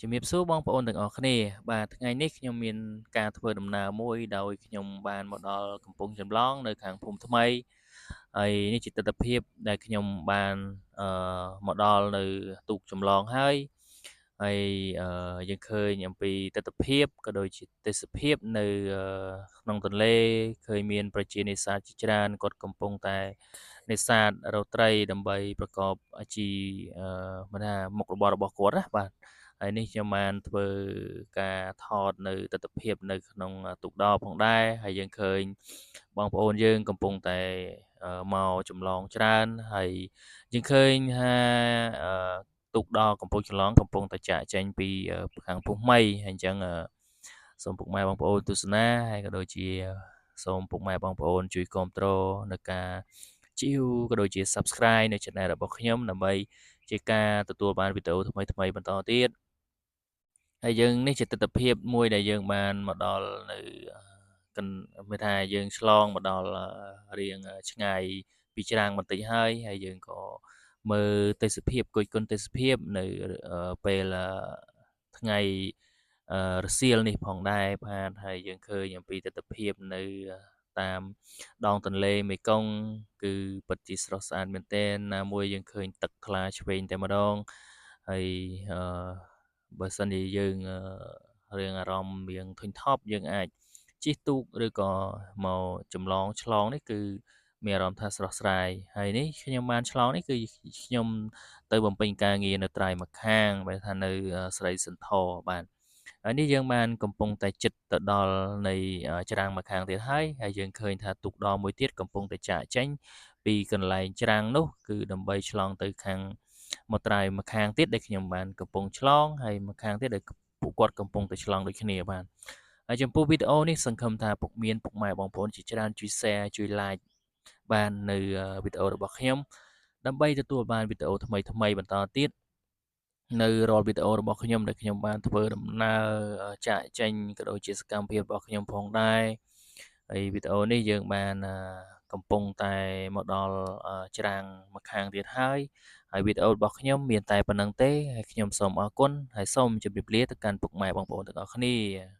ជំរាបសួរបងប្អូនទាំងអស់គ្នាបាទថ្ងៃនេះខ្ញុំមានការធ្វើដំណើរមួយដោយខ្ញុំបានមកដល់កំពង់ចម្លងនៅខាងភូមិថ្មីហើយនេះជាទិដ្ឋភាពដែលខ្ញុំបានមកដល់នៅទូកចម្លងហើយហើយយើងឃើញអំពីទិដ្ឋភាពក៏ដូចជាទេសភាពនៅក្នុងទន្លេឃើញមានប្រជានេសាទជាច្រើនគាត់កំពុងតែនេសាទរកត្រីដើម្បីប្រកបអាជីពមិនថាមុខរបររបស់គាត់ណាបាទហើយនេះខ្ញុំបានធ្វើការថតនៅទិដ្ឋភាពនៅក្នុងទូកដផងដែរហើយយើងឃើញបងប្អូនយើងកំពុងតែមកចម្លងច្រើនហើយយើងឃើញថាទូកដកំពង់ចម្លងកំពុងតែចាក់ចេញពីខាងភូមិថ្មីហើយអញ្ចឹងសូមពុកម៉ែបងប្អូនទស្សនាហើយក៏ដូចជាសូមពុកម៉ែបងប្អូនជួយគាំទ្រនៅការជីវក៏ដូចជា Subscribe នៅ Channel របស់ខ្ញុំដើម្បីជាការទទួលបានវីដេអូថ្មីៗបន្តទៀតហើយយើងនេះជាទិដ្ឋភាពមួយដែលយើងបានមកដល់នៅមានថាយើងឆ្លងមកដល់រៀងឆ្ងាយពីច្រាំងបន្តិចហើយហើយយើងក៏មើលទេសភាពគុជគុណទេសភាពនៅពេលថ្ងៃរសៀលនេះផងដែរបាទហើយយើងឃើញអំពីទិដ្ឋភាពនៅតាមដងទន្លេមេគង្គគឺពិតជាស្រស់ស្អាតមែនទែនណាមួយយើងឃើញទឹកថ្លាឆ្វេងតែម្ដងហើយបើសិនជាយើងរឿងអារម្មណ៍រៀងធុញថប់យើងអាចជិះទូកឬក៏មកចម្លងឆ្លងនេះគឺមានអារម្មណ៍ថាស្រស់ស្រាយហើយនេះខ្ញុំបានឆ្លងនេះគឺខ្ញុំទៅបំពេញការងារនៅត្រើយម្ខាងបែរថានៅស្រីសន្ធរបាទហើយនេះយើងបានកំពុងតែជិតទៅដល់នៃច្រាំងម្ខាងទៀតហើយហើយយើងឃើញថាទូកដមួយទៀតកំពុងតែចាកចេញពីកន្លែងច្រាំងនោះគឺដើម្បីឆ្លងទៅខាងមកត្រើយម្ខាងទៀតដែលខ្ញុំបានកំពុងឆ្លងហើយម្ខាងទៀតដែលពួកគាត់កំពុងតែឆ្លងដូចគ្នាបាទហើយចំពោះវីដេអូនេះសង្ឃឹមថាពុកមានពុកម៉ែបងប្អូនជាច្រើនជួយ Share ជួយ Like បាននៅវីដេអូរបស់ខ្ញុំដើម្បីទទួលបានវីដេអូថ្មីៗបន្តទៀតនៅរាល់វីដេអូរបស់ខ្ញុំដែលខ្ញុំបានធ្វើដំណើរចាកចេញក៏ដូចជាសកម្មភាពរបស់ខ្ញុំផងដែរហើយវីដេអូនេះយើងបានកំពុងតែមកដល់ច្រាំងម្ខាងទៀតហើយហើយវីដេអូរបស់ខ្ញុំមានតែប៉ុណ្្នឹងទេហើយខ្ញុំសូមអរគុណហើយសូមជម្រាបលាទៅកាន់ពុកម៉ែបងប្អូនទាំងអស់គ្នា។